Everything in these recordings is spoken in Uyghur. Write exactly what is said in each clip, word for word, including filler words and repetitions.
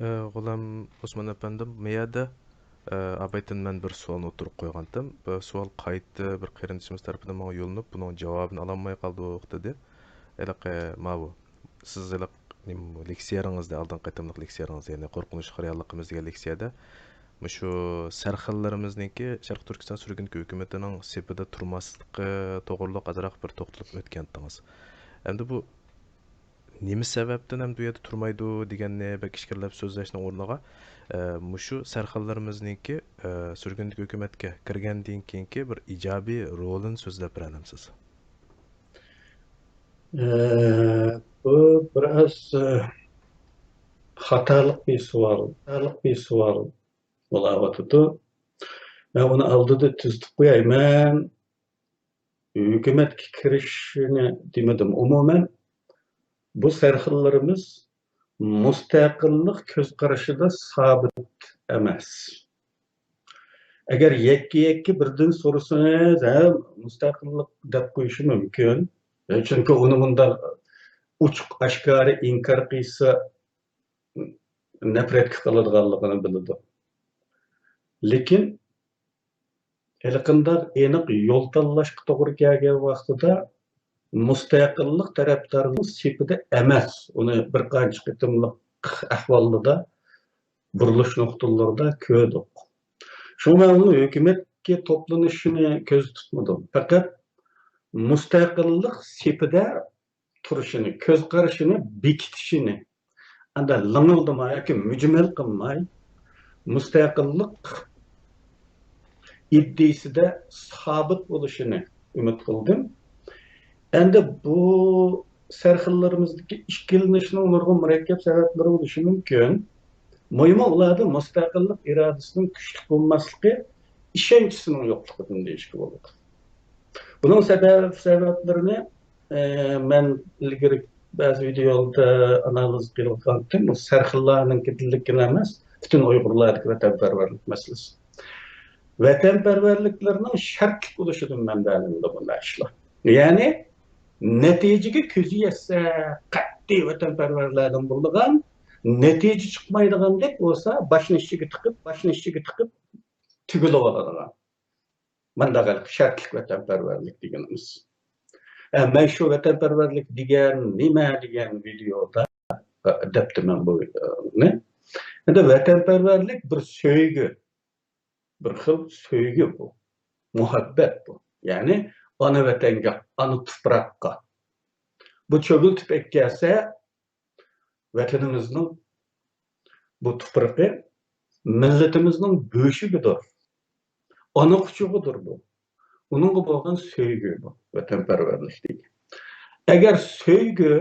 ئە، غۇلام ئوسمان ئەپەندىم، مۇ يەردە، ئە، ئابايتىن مەن بىر سوئالنى ئوتتۇرىغا قويغانتىم. بۇ سوئال قايتا بىر قېرىندىشىمىز تەرىپىدىن ماڭا يوللىنىپ، بۇنىڭ جاۋابىنى ئالالماي قالدۇق، دېدى. ھېلىقى ماۋۇ، سىز ھېلىقى نېمە، لېكسىيەلىرىڭىزدە، ئالدىنقى قېتىملىق لېكسىيەلىرىڭىزدە، يەنى قورقۇنچلۇق رېئاللىقىمىز دېگەن لېكسىيەدە، مۇشۇ سەرخىللىرىمىزنىڭكى، شەرقىي تۈركىستان سۈرگۈندىكى ھۆكۈمىتىنىڭ سېپىدا تۇرماسلىقى توغرۇلۇق ئازراق بىر توختىلىپ ئۆتكەنتىڭىز. ئەمدى بۇ نېمە سەۋەبتىن ھەم بۇ يەردە تۇرمايدۇ دېگەننى بەك ئىچكىرىلەپ سۆزلەشنىڭ ئورنىغا، ئە، مۇشۇ سەرخىللىرىمىزنىڭكى، ئە، سۈرگۈندىكى ھۆكۈمەتكە كىرگەندىن كېيىنكى بىر ئىجابىي رولىنى سۆزلەپ بېرەلەمسىز؟ ئە، بۇ بىر ئاز، ئە، خاتالىق بىر سوئال، خاتالىق بىر سوئال بولاۋاتىدۇ. مەن ئۇنى ئالدىدا تۈزىتىپ قوياي. مەن ھۆكۈمەتكە كىرىشىنى دېمىدىم. ئومۇمەن، بۇ سەرخىللىرىمىز مۇستەقىللىق كۆز قارىشىدا سابىت ئەمەس. ئەگەر يەككە-يەككە بىردىن سورىسىڭىز، ھە، مۇستەقىللىق دەپ قويۇشى مۇمكىن. چۈنكى ئۇنى مۇنداق ئوچۇق ئاشكارا ئىنكار قىلسا، نەپرەتكە قالىدىغانلىقىنى بىلىدۇ. لېكىن ھېلىقىنداق ئېنىق يول تاللاشقا توغرا كەلگەن ۋاقتىدا مۇستەقىللىق تەرەپدارلىرىنىڭ سېپىدە ئەمەس، ئۇنى بىر قانچە قېتىملىق ئەھۋالدا بۇرۇلۇش نۇقتىلىرىدا كۆردۇق. شۇڭا مەن ئۇنىڭ ھۆكۈمەتكە توپلىنىشىنى كۆزدە تۇتمىدىم. پەقەت مۇستەقىللىق سېپىدە تۇرۇشىنى، كۆز قارىشىنى بېكىتىشىنى، ئەندى لىڭىلدىماي ياكى مۈجمەل قىلماي، مۇستەقىللىق ئىدىيىسىدە سابىت بولۇشىنى ئۈمىد قىلدىم. ئەندى بۇ سەرخىللىرىمىزدىكى ئىككىلىنىشنىڭ نۇرغۇن مۇرەككەپ سەۋەبلىرى بولۇشى مۇمكىن. مۇھىمى ئۇلاردا مۇستەقىللىق ئىرادىسىنىڭ كۈچلۈك بولماسلىقى، ئىشەنچىسىنىڭ يوقلۇقىدىن دېيىشكە بولىدۇ. بۇنىڭ سەۋەب، سەۋەبلىرىنى، ئە، مەن ئىلگىرى بەزى ۋىدېئولاردا ئانالىز قىلىۋاتقانتىم. بۇ سەرخىللارنىڭكىدىنلىكىلا ئەمەس، پۈتۈن ئۇيغۇرلاردىكى ۋەتەنپەرۋەرلىك مەسىلىسى. ۋەتەنپەرۋەرلىكلىرىنىڭ شەرتلىك بولۇشىدىن مەنبەلىنىدۇ بۇنداق ئىشلار. يەنى نەتىجىگە كۆزى يەتسە، قەتئىي ۋەتەنپەرۋەرلەردىن بولىدىغان، نەتىجە چىقمايدىغاندەك بولسا، باشنى ئىچىگە تىقىپ، باشنى ئىچىگە تىقىپ تۈگۈلۈۋالىدىغان. مانداق شەرتلىك ۋەتەنپەرۋەرلىك دېگىنىمىز. ئە، مەن شۇ ۋەتەنپەرۋەرلىك دېگەن نېمە دېگەن ۋىدېئودا، ئە، دەپتىمەن بۇنى. ئەندى ۋەتەنپەرۋەرلىك بىر سۆيگۈ، بىر خىل سۆيگۈ بۇ. مۇھەببەت بۇ. يەنى ئانا ۋەتەنگە، ئانا تۇپراققا. بۇ چۆگۈلتۈپ ئەكەلسە، ۋەتىنىمىزنىڭ، بۇ تۇپرىقى مىللىتىمىزنىڭ بۆشۈكىدۇر، ئانا قۇچىقىدۇر بۇ. ئۇنىڭغا بولغان سۆيگۈ بۇ، ۋەتەنپەرۋەرلىك دېگەن. ئەگەر سۆيگۈ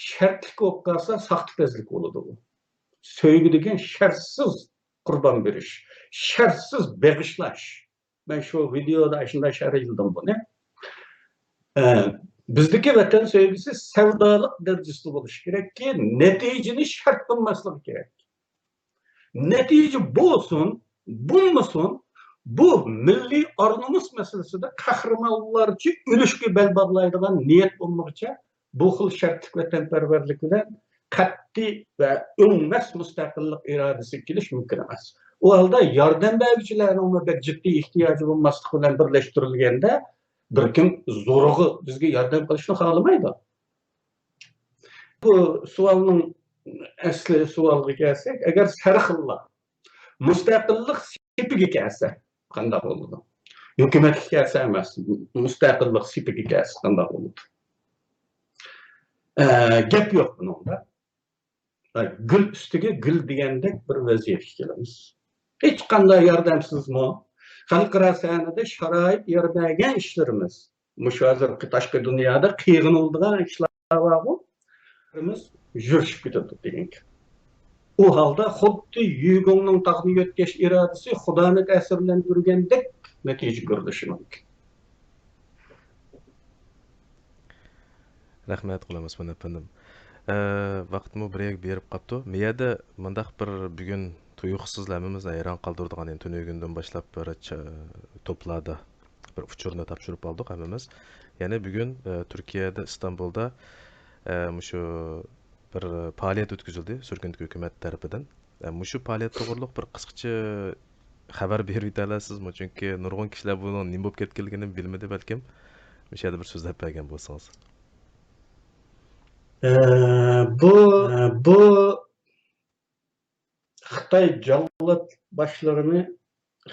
شەرتلىك بولۇپ قالسا، ساختىپەزلىك بولىدۇ بۇ. سۆيگۈ دېگەن شەرتسىز قۇربان بېرىش، شەرتسىز بېغىشلاش. مەن شۇ ۋىدېئودا ئاشۇنداق شەرھلىدىم بۇنى. ئە، بىزدىكى ۋەتەن سۆيگۈسى سەۋدالىق دەرىجىسىدە بولۇشى كېرەككى، نەتىجىنى شەرت قىلماسلىقى كېرەك. نەتىجە بولسۇن، بولمىسۇن، بۇ مىللىي ئار-نومۇس مەسىلىسىدە قەھرىمانلارچە ئۆلۈشكە بەل باغلايدىغان نىيەت بولمىغۇچە، بۇ خىل شەرتلىك ۋەتەنپەرۋەرلىك بىلەن قەتئىي ۋە ئۆڭمەس مۇستەقىللىق ئىرادىسىگە كېلىش مۇمكىن ئەمەس. ئۇ ھالدا ياردەم بەرگۈچىلەرنىڭمۇ بەك جىددىي ئېھتىياجى بولماسلىقى بىلەن بىرلەشتۈرۈلگەندە، بىر كىم زورىغا بىزگە ياردەم قىلىشنى خالىمايدۇ. بۇ سوئالنىڭ ئەسلى سوئالغا كەلسەك، ئەگەر سەرخىللار مۇستەقىللىق سېپىگە كەلسە قانداق بولىدۇ؟ ھۆكۈمەتكە كەلسە ئەمەس، مۇستەقىللىق سېپىگە كەلسە قانداق بولىدۇ؟ ئە، گەپ يوق بۇنىڭدا. گۈل ئۈستىگە گۈل دېگەندەك بىر ۋەزىيەتكە كېلىمىز. ھېچقانداق ياردەمسىزمۇ، خەلقئارا سەھنىدە شارائىت يار بەرگەن ئىشلىرىمىز، مۇشۇ ھازىرقى تاشقى دۇنيادا قىيغىنىلىدىغان ئىشلار بارغۇ، يۈرۈشۈپ كېتىدۇ دېگەن گەپ. ئۇ ھالدا خۇددى يۈگوڭنىڭ تاغنى يۆتكەش ئىرادىسى خۇدانى تەسىرلەندۈرگەندەك نەتىجە كۆرۈلۈشى مۇمكىن. رەھمەت، غۇلام ئوسمان ئەپەندىم. ئە، ۋاقىتمۇ بىر يەرگە بېرىپ قاپتۇ. مۇ يەردە مۇنداق بىر بۈگۈن تۇيۇقسىزلا ھەممىمىزنى ھەيران قالدۇرىدىغان، يەنى تۈنۈگۈندىن باشلاپ بىر چە-، توپلاردا بىر ئۇچۇرنى تاپشۇرۇپ ئالدۇق ھەممىمىز. يەنى بۈگۈن، ئە، تۈركىيەدە، ئىستانبۇلدا، ئە، مۇشۇ بىر پائالىيەت ئۆتكۈزۈلدى سۈرگۈندىكى ھۆكۈمەت تەرىپىدىن. ئە، مۇشۇ پائالىيەت توغرۇلۇق بىر قىسقىچە خەۋەر بېرىۋېتەلەيسىزمۇ؟ چۈنكى نۇرغۇن كىشىلەر بۇنىڭ نېمە بولۇپ كەتكەنلىكىنى بىلمىدى بەلكىم. مۇشۇ يەردە بىر سۆزلەپ بەرگەن بولسىڭىز. ئە، بۇ، ئە، بۇ خىتاي جاللات باشلىرىنى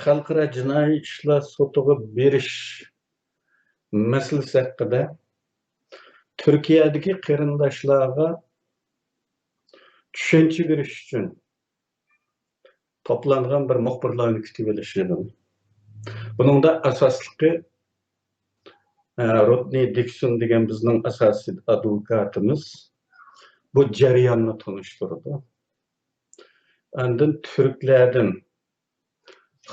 خەلقئارا جىنايى ئىشلار سوتىغا بېرىش مەسىلىسى ھەققىدە تۈركىيەدىكى قېرىنداشلارغا چۈشەنچە بېرىش ئۈچۈن توپلانغان بىر مۇخبىرلارنى كۈتۈۋېلىش يىغىنى. بۇنىڭدا ئاساسلىقى، ئە، رودنى دىكسون دېگەن بىزنىڭ ئاساسىي ئادۋوكاتىمىز بۇ جەرياننى تونۇشتۇرىدۇ. ئاندىن تۈركلەردىن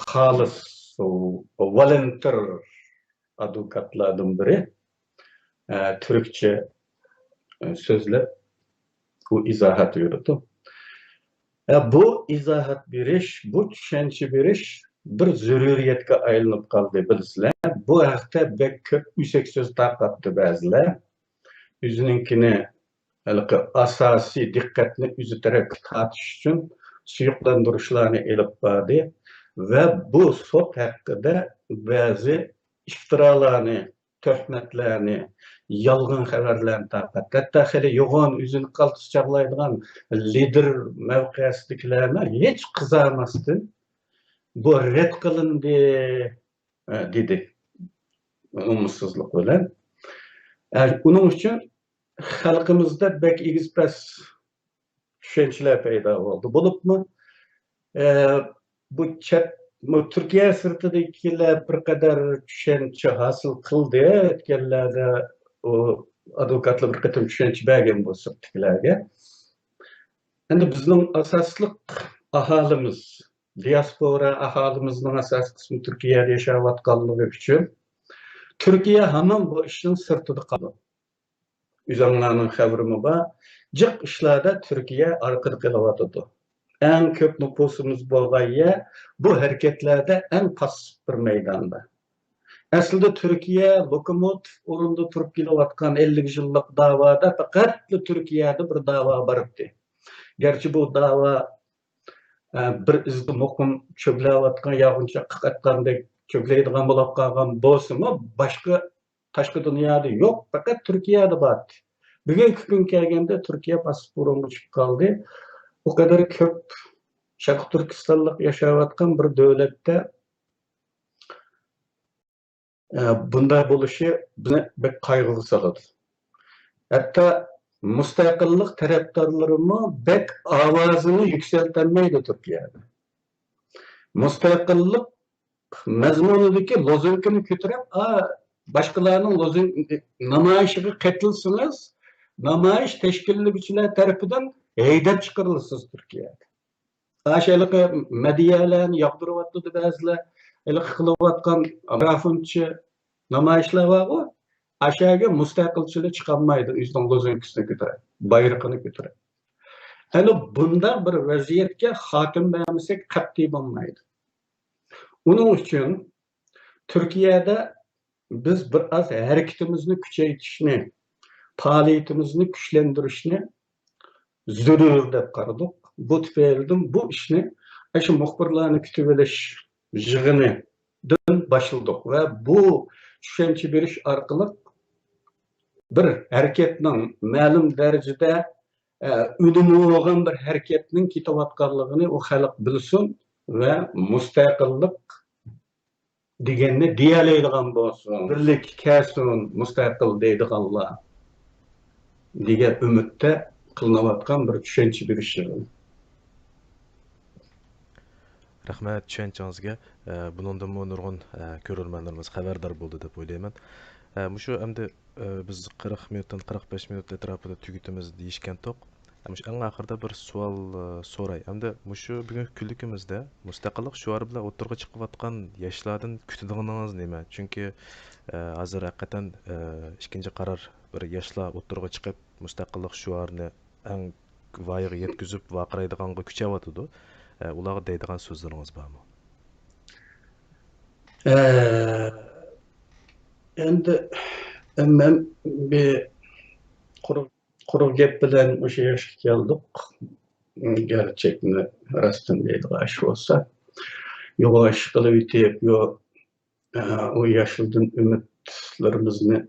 خالىس ۋولونتېر ئادۋوكاتلاردىن بىرى، ئە، تۈركچە، ئە، سۆزلەپ، ئۇ ئىزاھات بېرىدۇ. ئە، بۇ ئىزاھات بېرىش، بۇ چۈشەنچە بېرىش بىر زۆرۈرىيەتكە ئايلىنىپ قالدى، بىلىسىلەر. بۇ ھەقتە بەك كۆپ ئۆسەك سۆز تارقاتتى بەزىلەر. ئۆزىنىڭكىنى ھېلىقى ئاساسىي دىققەتنى ئۆزى تەرەپكە تارتىش ئۈچۈن سۇيۇقلاندۇرۇشلارنى ئېلىپ باردى ۋە بۇ سوت ھەققىدە بەزى ئىفتىرالارنى، تۆھمەتلەرنى، يالغان خەۋەرلەرنى تارقاتتى. ھەتتا خېلى يوغان ئۆزىنى قالتىس چاغلايدىغان لىدېر مەۋقەسىدىكىلەرنى ھېچ قىزارماستىن، بۇ رەت قىلىندى، ئە، دېدى. ئوڭۇشسىزلىق بىلەن. ئە، ئۇنىڭ ئۈچۈن خەلقىمىزدە بەك ئېگىز-پەس چۈشەنچىلەر پەيدا بولدى. بولۇپمۇ، ئە، بۇ چەت، بۇ تۈركىيە سىرتىدىكىلەر بىر قەدەر چۈشەنچە ھاسىل قىلدى. ئۆتكەنلەردە ئۇ ئادۋوكاتلار بىر قېتىم چۈشەنچە بەرگەن بۇ سىرتتىكىلەرگە. ئەمدى بىزنىڭ ئاساسلىق ئاھالىمىز، دىياسپورا ئاھالىمىزنىڭ ئاساسىي قىسمى تۈركىيەدە ياشاۋاتقانلىقى ئۈچۈن تۈركىيە ھامان بۇ ئىشنىڭ سىرتىدا قالىدۇ. ئۆزۈڭلارنىڭ خەۋىرىمۇ بار. جىق ئىشلاردا تۈركىيە ئارقىدا قېلىۋاتىدۇ. ئەڭ كۆپ نوپۇسىمىز بولغان يەر بۇ ھەرىكەتلەردە ئەڭ پاسسىپ بىر مەيداندا. ئەسلىدە تۈركىيە لوكوموتىپ ئورنىدا تۇرۇپ كېلىۋاتقان ئەللىك يىللىق داۋادا پەقەتلا تۈركىيەدە بىر داۋا بار ئىدى. گەرچە بۇ داۋا، ئە، بىر ئىزدا مۇقىم چۆگلەۋاتقان، ياغىنچاق قاتقاندەك چۆگلەيدىغان بولۇپ قالغان بولسىمۇ، باشقا تاشقى دۇنيادا يوق، پەقەت تۈركىيەدە بار. بۈگۈنكى كۈنگە كەلگەندە تۈركىيە پاسپورتىغا چۈشۈپ قالدى. ئۇ قەدەر كۆپ شەرقىي تۈركىستانلىق ياشاۋاتقان بىر دۆلەتتە، ئە، بۇنداق بولۇشى بىزنى بەك قايغۇغا سالىدۇ. ھەتتا مۇستەقىللىق تەرەپدارلىرىمۇ بەك ئاۋازىنى يۈكسەلتەلمەيدۇ تۈركىيەدە. مۇستەقىللىق مەزمۇنىدىكى لوزۇنكىنى كۆتۈرۈپ، ئا، باشقىلارنىڭ لوزۇن-، نامايىشىغا قېتىلسىڭىز، نامايىش تەشكىللىگۈچىلەر تەرىپىدىن ھەيدەپ چىقىرىلىسىز تۈركىيەدە. ئاشۇ ھېلىقى مەدھىيەلەرنى ياغدۇرۇۋاتىدۇ بەزىلەر. ھېلىقى قىلىۋاتقان ماگرافونچى نامايىشلار بارغۇ، ئاشۇ يەرگە مۇستەقىلچىلەر چىقالمايدۇ، ئۆزىنىڭ لوزۇنكىسىنى كۆتۈرۈپ، بايرىقىنى كۆتۈرۈپ. ئەنە بۇنداق بىر ۋەزىيەتكە خاتىمە بەرمىسەك قەتئىي بولمايدۇ. ئۇنىڭ ئۈچۈن تۈركىيەدە بىز بىر ئاز ھەرىكىتىمىزنى كۈچەيتىشنى، پائالىيىتىمىزنى كۈچلەندۈرۈشنى زۆرۈر دەپ قارىدۇق. بۇ تۈپەيلىدىن بۇ ئىشنى ئاشۇ مۇخبىرلارنى كۈتۈۋېلىش يىغىنىدىن باشلىدۇق ۋە بۇ چۈشەنچە بېرىش ئارقىلىق بىر ھەرىكەتنىڭ مەلۇم دەرىجىدە، ئە، ئۈنۈمى بولغان بىر ھەرىكەتنىڭ كېتىۋاتقانلىقىنى ئۇ خەلق بىلسۇن ۋە مۇستەقىللىق دېگەننى دېيەلەيدىغان بولسۇن، بىرلىك كەلسۇن، مۇستەقىل دەيدىغانلار دېگەن ئۈمىدتە قىلىنىۋاتقان بىر چۈشەنچە بېرىش يىغىنى. رەھمەت چۈشەنچىڭىزگە. ئە، بۇنىڭدىنمۇ نۇرغۇن، ئە، كۆرۈرمەنلىرىمىز خەۋەردار بولدى دەپ ئويلايمەن. ئە، مۇشۇ ئەمدى، ئە، بىز قىرىق مىنۇتتىن قىرىق بەش مىنۇت ئەتراپىدا تۈگىتىمىز دېيىشكەنتۇق. مۇشۇ ئەڭ ئاخىرىدا بىر سوئال، ئە، سوراي. ئەمدى مۇشۇ بۈگۈنكى كۈنلۈكىمىزدە مۇستەقىللىق شوئارى بىلەن ئوتتۇرىغا چىقىۋاتقان ياشلاردىن كۈتىدىغىنىڭىز نېمە؟ چۈنكى، ئە، ھازىر ھەقىقەتەن، ئە، ئىككىنچى قارار بىر ياشلار ئوتتۇرىغا چىقىپ مۇستەقىللىق شوئارىنى ئەڭ ۋايىغا يەتكۈزۈپ ۋارقىرايدىغانغا كۈچەۋاتىدۇ. ئە، ئۇلارغا دەيدىغان سۆزلىرىڭىز بارمۇ؟ ئە، ئەمدى مەن بىر قۇرۇق قۇرۇق گەپ بىلەن مۇشۇ ياشقا كەلدۇق. گەرچەكنى راستىن دەيدىغان ئىش بولسا، يوغان ئىش قىلىۋېتىپ، يو-، ئۇ ياشلىدىن ئۈمىدلىرىمىزنى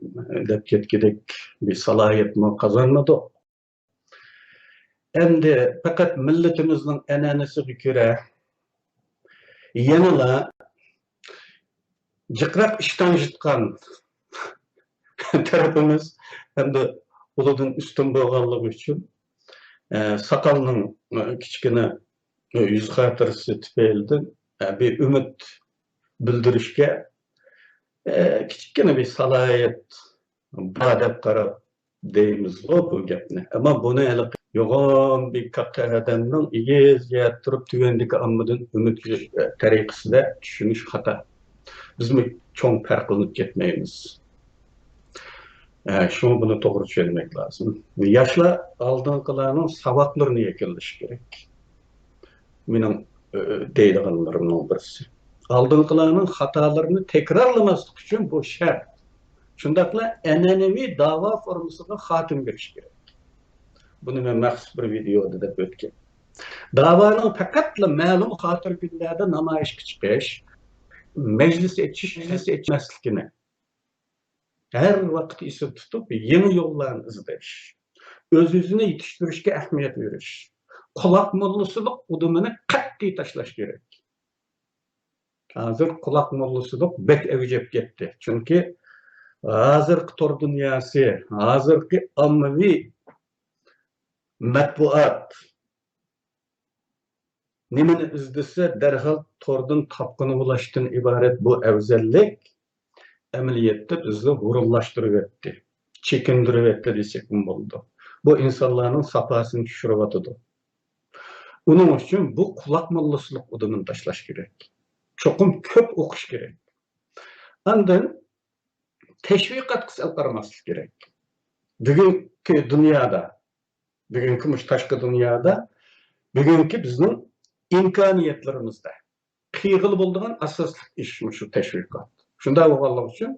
دەپ كەتكۈدەك بىر سالاھىيەتمۇ قازانمىدۇق. ئەمدى پەقەت مىللىتىمىزنىڭ ئەنئەنىسىگە كۆرە، يەنىلا جىقراق ئىشتان يۇتقان تەرىپىمىز ئەمدى ئۇلىدىن ئۈستۈن بولغانلىقى ئۈچۈن، ئە، ساقالنىڭ، ئە، كىچىككىنە، ئە، يۈز خاتىرىسى تۈپەيلىدىن، ئە، بىر ئۈمىد بىلدۈرۈشكە، ئە، كىچىككىنە بىر سالاھىيەت بار دەپ قاراپ دەيمىزغۇ بۇ گەپنى. ئەمما بۇنى ھېلىقى يوغان بىر كاكا ئادەمنىڭ ئېگىز يەردە تۇرۇپ تۆۋەندىكى ئاممىدىن ئۈمىد يۈزۈش تەرىقىسىدە چۈشىنىش خاتا. بىزمۇ چوڭ پەرقلىنىپ كەتمەيمىز. ئە، شۇڭا بۇنى توغرا چۈشەنمەك لازىم. ياشلار ئالدىنقىلارنىڭ ساۋاقلىرىنى يەكۈنلىشى كېرەك. مېنىڭ، ئە، دەيدىغانلىرىمنىڭ بىرسى. ئالدىنقىلارنىڭ خاتالىرىنى تەكرارلىماسلىق ئۈچۈن بۇ شەرت. شۇنداقلا ئەنئەنىۋى داۋا فورمىسىغا خاتىمە بېرىش كېرەك. بۇنى مەن مەخسۇس بىر ۋىدېئودا دەپ ئۆتكەن. داۋانىڭ پەقەتلا مەلۇم خاتىرە كۈنلەردە نامايىشقا چىقىش، مەجلىس ئېچىش، مەجلىس ئېچمەسلىكىنى ھەر ۋاقىت ئېسىدە تۇتۇپ، يېڭى يوللارنى ئىزدەش، ئۆز-ئۆزىنى يېتىشتۈرۈشكە ئەھمىيەت بېرىش، قۇلاق موللىسىلىق ئۇدۇمىنى قەتئىي تاشلاش كېرەك. ھازىر قۇلاق موللىسىلىق بەك ئەۋج ئېلىپ كەتتى. چۈنكى ھازىرقى تور دۇنياسى، ھازىرقى ئاممىۋى مەتبۇئات نېمىنى ئىزدىسە، دەرھال توردىن تاپقىنى بولۇشتىن ئىبارەت بۇ ئەۋزەللىك ئەمەلىيەتتە بىزنى ھۇرۇنلاشتۇرۇۋەتتى، چېكىندۈرۈۋەتتى دېسەكمۇ بولىدۇ. بۇ ئىنسانلارنىڭ ساپاسىنى چۈشۈرۈۋاتىدۇ. ئۇنىڭ ئۈچۈن بۇ قۇلاق موللىسىلىق ئۇدۇمىنى تاشلاش كېرەك. چوقۇم كۆپ ئوقۇش كېرەك. ئاندىن تەشۋىقاتقا سەل قارىماسلىق كېرەك. بۈگۈنكى دۇنيادا، بۈگۈنكى مۇشۇ تاشقى دۇنيادا، بۈگۈنكى بىزنىڭ ئىمكانىيەتلىرىمىزدە قىلغىلى بولىدىغان ئاساسلىق ئىش مۇشۇ تەشۋىقات. شۇنداق بولغانلىقى ئۈچۈن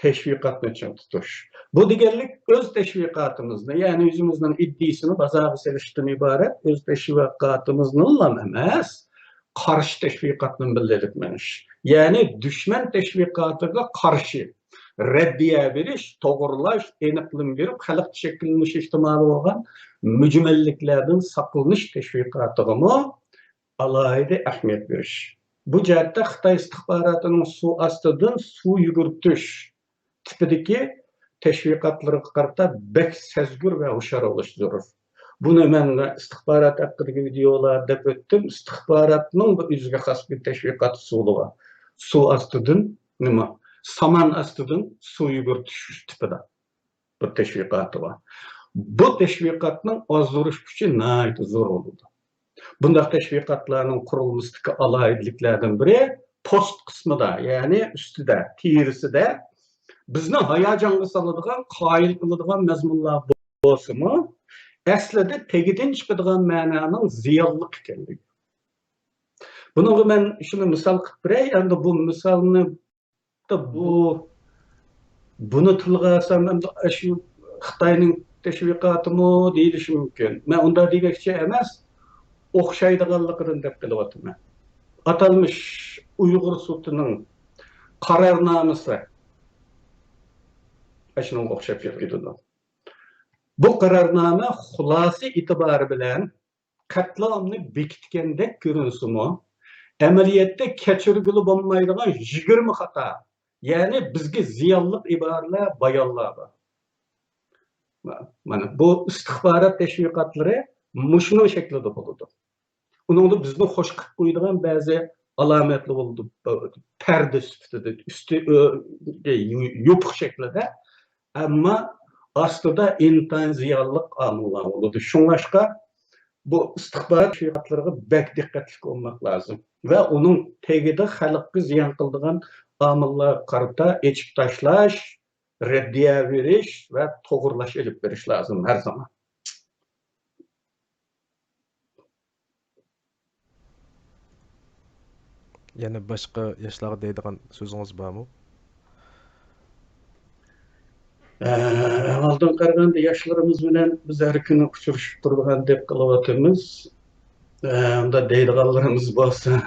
تەشۋىقاتنى چىڭ تۇتۇش. بۇ دېگەنلىك ئۆز تەشۋىقاتىمىزنى، يەنى ئۆزىمىزنىڭ ئىدىيىسىنى بازارغا سېلىشتىن ئىبارەت ئۆز تەشۋىقاتىمىزنىلا ئەمەس، قارشى تەشۋىقاتنى بىللە ئېلىپ مېڭىش. يەنى دۈشمەن تەشۋىقاتىغا قارشى رەددىيە بېرىش، توغرىلاش، ئېنىقلىما بېرىپ، خەلقتە شەكىللىنىش ئېھتىمالى بولغان مۈجمەللىكلەردىن ساقلىنىش تەشۋىقاتىغىمۇ ئالاھىدە ئەھمىيەت بېرىش. بۇ جەھەتتە خىتاي ئىستىخباراتىنىڭ سۇ ئاستىدىن سۇ يۈگۈرتۈش تىپىدىكى تەشۋىقاتلىرىغا قارىتا بەك سەزگۈر ۋە ھوشيار بولۇش زۆرۈر. بۇنى مەن ئىستىخبارات ھەققىدىكى ۋىدېئولار دەپ ئۆتتۈم. ئىستىخباراتنىڭ بۇ ئۆزىگە خاس بىر تەشۋىقات ئۇسۇلى بار. سۇ ئاستىدىن نېمە؟ سامان ئاستىدىن سۇ يۈگۈرتۈش تىپىدا بىر تەشۋىقاتى بار. بۇ تەشۋىقاتنىڭ ئازدۇرۇش كۈچى ناھايىتى زور بولىدۇ. بۇنداق تەشۋىقاتلارنىڭ قۇرۇلمىسىدىكى ئالاھىدىلىكلەردىن بىرى پوست قىسمىدا، يەنى ئۈستىدە، تېرىسىدە بىزنى ھاياجانغا سالىدىغان، قايىل قىلىدىغان مەزمۇنلار بولسىمۇ، ئەسلىدە تېگىدىن چىقىدىغان مەنانىڭ زىيانلىق ئىكەنلىكى. بۇنىڭغا مەن شۇنى مىسال قىلىپ بېرەي، ئەمدى بۇ مىسالنى بۇ، بۇنى تىلغا ئالسام، ئەمدى ئاشۇ خىتاينىڭ تەشۋىقاتىمۇ دېيىلىشى مۇمكىن. مەن ئۇنداق دېمەكچى ئەمەس، ئوخشايدىغانلىقىدىن دەپ قېلىۋاتىمەن. ئاتالمىش ئۇيغۇر سوتىنىڭ قارارنامىسى ئاشۇنىڭغا ئوخشاپ كېتىدۇ. بۇ قارارنامە خۇلاسە ئېتىبارى بىلەن قەتلىئامنى بېكىتكەندەك كۆرۈنسىمۇ، ئەمەلىيەتتە كەچۈرگىلى بولمايدىغان يىگىرمە خاتا، يەنى بىزگە زىيانلىق ئىبارىلەر، بايانلار بار. مانا بۇ ئىستىخبارات تەشۋىقاتلىرى مۇشۇنىڭ شەكلىدە بولىدۇ. ئۇنىڭدا بىزنى خوش قىلىپ قويىدىغان بەزى ئالامەتلەر بولىدۇ. پەردە سۈپىتىدە ئۈستى، ئۆ، يوپۇق شەكلىدە، ئەمما ئاستىدا ئىنتايىن زىيانلىق ئامىللار بولىدۇ. شۇڭلاشقا بۇ ئىستىخبارات تەشۋىقاتلىرىغا بەك دىققەتلىك بولماق لازىم ۋە ئۇنىڭ تېگىدە خەلققە زىيان قىلىدىغان ئامىللارغا قارىتا ئېچىپ تاشلاش، رەددىيە بېرىش ۋە توغرىلاش ئېلىپ بېرىش لازىم ھەر زامان. يەنە باشقا ياشلارغا دەيدىغان سۆزىڭىز بارمۇ؟ ئەۋۋەل بۇدىن قارىغاندا ياشلىرىمىز بىلەن بىز ھەر كۈنى ئۇچرىشىپ تۇرىدىغاندەك قىلىۋاتىمىز. ئە، ئۇنداق دەيدىغانلىرىمىز بولسا،